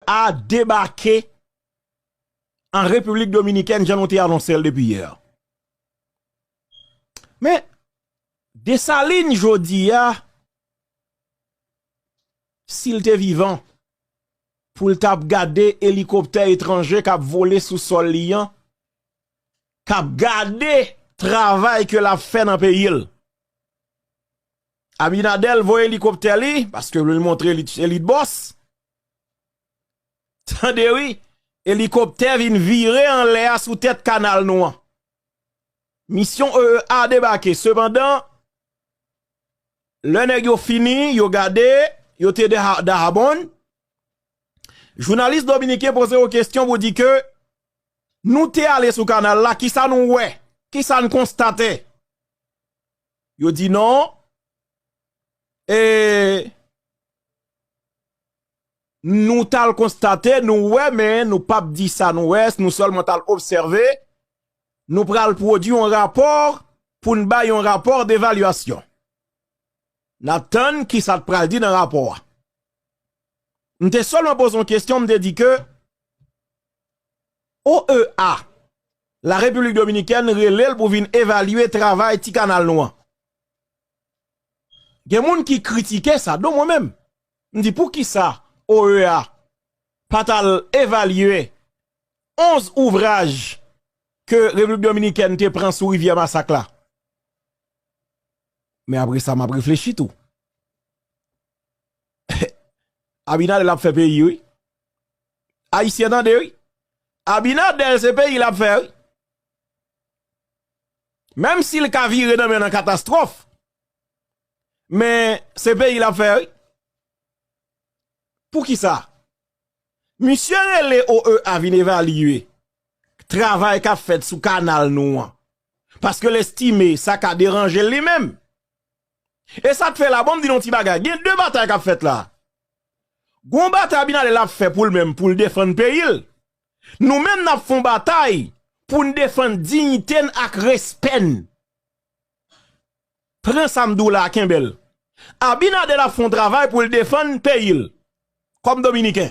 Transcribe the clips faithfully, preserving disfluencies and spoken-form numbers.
A debake an Repiblik Dominikèn, jan nou te anonse l depi yè. Men, Desalin jodi a, si l te vivan, pou l t ap gade elikoptè etranje k ap vole sou sòl li an, k ap gade travay ke l ap fè nan peyi l. Abinader voye elikoptè li, paske l montre li se li bòs. Tande wi, elikoptè vin vire anlè a sou tèt kanal nou an. Misyon E E A debake. Sepandan, lè nèg yo fini, yo gade, yo te Daha-, Dahabon. Jounalis dominiken poze yo kesyon pou di ke nou te ale sou kanal la, kisa nou wè? Kisa n konstate? Yo di non. E nou t al konstate, nou wè, men nou p ap di sa nou wè, nou sèlman t al obsève. Nou pral pwodui yon rapò pou n bay yon rapò devalyasyon. N ap tann kisa t pral di nan rapò a. M te sèlman poze yon kesyon, m te di ke O E A, La Repiblik Dominikèn rele l pou vin evalye travay ti kanal nou an. Gen moun ki kritike sa, dont mwen menm. M di, poukisa O E A pa t al evalye onz ouvraj ke Repiblik Dominikèn te pran sou rivyè Masak la? Men apre sa, m ap reflechi tou. Abinader ap fè peyi, wi. Ayisyen tande, wi. Abinader se peyi l ap fè, wi. Menm si l ka vire nan men nan katastwòf, men se peyi l ap fè, wi. Poukisa? Misye rele O E A vin evalye travay k ap fèt sou kanal nou an. Paske l estime sa ka deranje l li menm. E sa k fè la, bon, m di nou ti bagay. Gen de batay k ap fèt la. Gon batay Abinader l ap fè pou l menm, pou l defann peyi l. Nou menm n ap fè yon batay pou n defann diyite n ak respè n. Pran sa m di w la, kenbe l. Abinader ap fè yon travay pou l defann peyi l. Kòm Dominiken,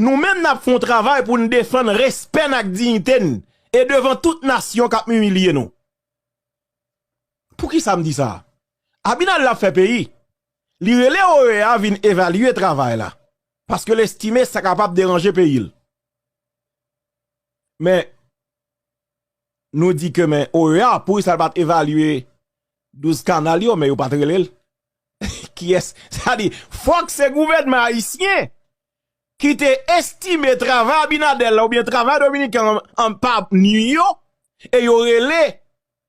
nou menm n ap fè yon travay pou n defann respè n ak diyite n e devan tout nasyon k ap imilye nou. Poukisa m di sa? Abinader ap fè peyi. Li rele O E A vin evalye travay la. Paske l estime sa kapab deranje peyi l. Men, nou di ke men O E A, poukisa l pa t evalye douz kanal yo, men yo pa t rele l. Kiyès? Sa di, fòk se gouvènman ayisyen ki te estime travay Abinader la oubyen travay Dominiken an, an pa nwi yo, e yo rele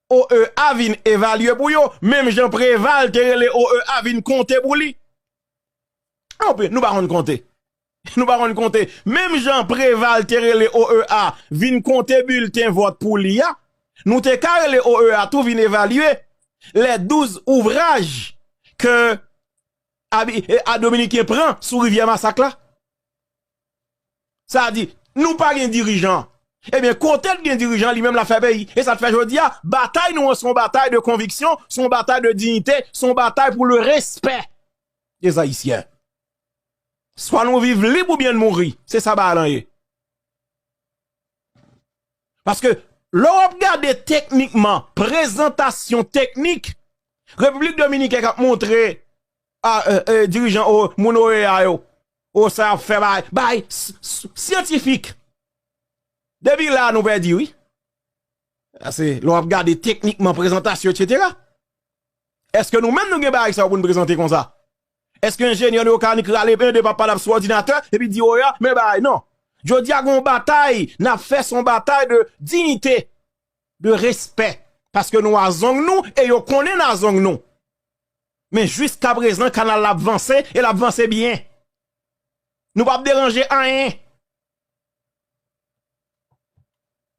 O E A vin evalye pou yo, menm jan Preval te rele O E A vin konte pou li. Anpil, nou pa konn konte. Nou pa konn konte. Menm jan Preval te rele O E A vin konte bilten vòt pou li a, nou te ka rele O E A tou vin evalye les douze ouvrages que Abi-, e, a Dominiken pran sou rivyè Masak la. Sa di, nou pa gen dirijan. Ebyen, kote l gen dirijan, li menm l ap fè peyi. E sa k fè jodi a, batay nou an se yon batay de konviksyon, se yon batay de diyite, se yon batay pou le respè des Ayisyen. Swa nou viv lib oubyen n mouri. Se sa bagay lan ye. Paske, lè w ap gade teknikman, prezantasyon teknik, Repiblik Dominiken k ap montre a, e, e, dirijan o, moun O E A yo, o sa y ap fè bagay, bagay s-, s-, syantifik. Depi la, nou pèdi, wi. Sa se, lè w ap gade teknikman prezantasyon, etsetera. Èske nou menm nou gen bagay sa yo pou n prezante konsa? Èske enjenyè mekanik rale men de pa pale ap sou òdinatè, epi di, "O ya, men bagay non." Jodi a, gen yon batay n ap fè, se yon batay de diyite, de respè. Paske nou a zong nou, e yo konnen n a zong nou. Men jiskaprezan, kanal la ap vanse, e l ap vanse byen. Nou p ap deranje anyen.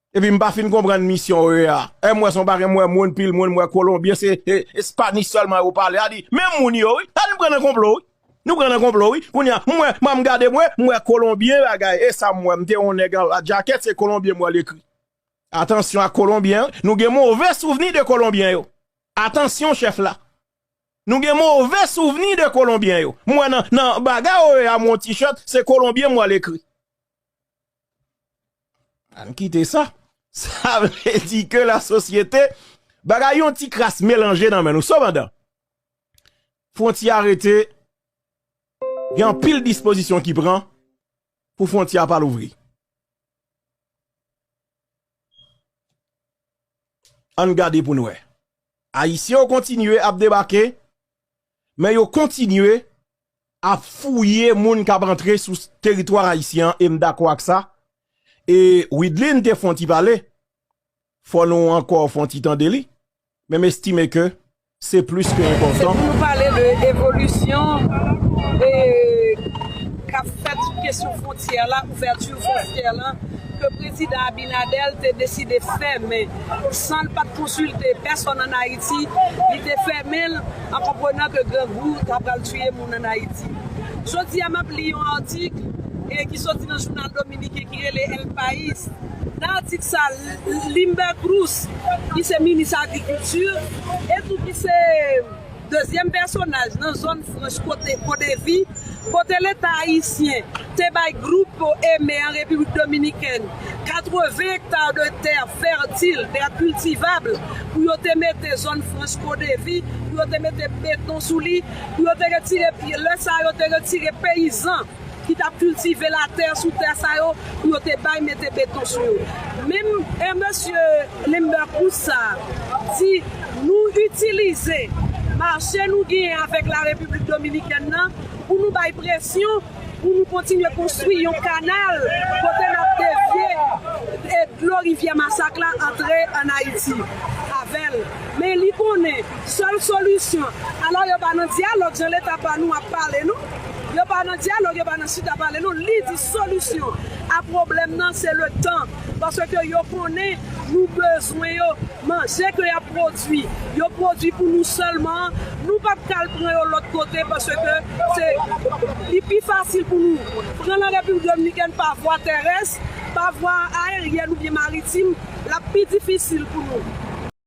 Epi m pa fin konprann misyon O E A. E m wè se yon bagay, m wè moun, pil moun, m wè Kolonbyen, se, e, Espanish sèlman yo pale. A di, menm moun yo, wi. A nou pran nan konplo, wi. Nou pran nan konplo, wi. Kounye a, m wè, m gade, m wè, m wè Kolonbyen bagay. E sa m wè, m te yon nèg an la djakèt, se Kolonbyen m wè l ekri. Atansyon ak Kolonbyen, wi. Nou gen move souvni de Kolonbyen yo. Atansyon, chèf la. Nou gen move souvni de Kolonbyen yo. M wè nan, nan bagay O E A, m wè yon t-shirt, se Kolonbyen m wè l ekri. Ann kite sa. Sa vle di ke lasosyete, bagay yon ti kras melanje nan men nou. Sepandan, fwontyè a rete, gen anpil dispozisyon ki pran pou fwontyè a pa louvri. Ann gade pou n wè. Ayisyen yo kontinye ap debake, men yo kontinye ap fouye moun k ap antre sou teritwa ayisyen an, e m dakò ak sa. E Widlin te fè yon ti pale, fò nou ankò fè yon ti tande li, men m estime ke se plis ke enpòtan. Se pou nou pale de evolisyon, e, k ap fèt sou kesyon fwontyè la, ouvèti fwontyè la, ke prezidan Abinader te deside fèmen san l pa t konsilte pèsonn ann Ayiti, li te fèmen l an konprenan ke grangou ta pral tiye moun ann Ayiti. Jodi a, m ap li yon atik, e, ki soti nan jounal dominiken ki rele El País. Nan atik sa, Limber Cruz, ki se minis agrikilti, e tou ki se dezyèm pèsonaj nan zòn franch kote Kodevi, kote Leta ayisyen te bay gwoup eme an Repiblik Dominikèn katreven ekta de tè fètil, tè kiltivab, pou yo te mete zòn franch Kodevi, pou yo te mete beton sou li, pou yo te retire, lè sa yo te retire peyizan ki t ap kiltive latè sou tè sa yo pou yo te bay mete beton sou yo. Menm, e, mesye Limber Cruz sa di nou itilize mache nou genyen avèk la Repiblik Dominikèn nan pou nou bay presyon, pou nou kontinye konstwi yon kanal kote n ap devye, e, dlo rivyè Masak la antre ann Ayiti avè l. Men li konnen sèl solisyon, alò yo pa nan dyalòg jan Leta pa nou ap pale nou. Yo pa nan dyalòg, yo pa nan chita pale nou. Li di solisyon a pwoblèm nan se le tan. Paske yo konnen nou bezwen yo, manje ke y ap pwodui, yo pwodui pou nou sèlman. Nou p ap ka al pran yo lòt kote paske se, li pi fasil pou nou pran nan Repiblik Dominikèn pa vwa terès, pa vwa aeryèn oubyen maritim, l ap pi difisil pou nou.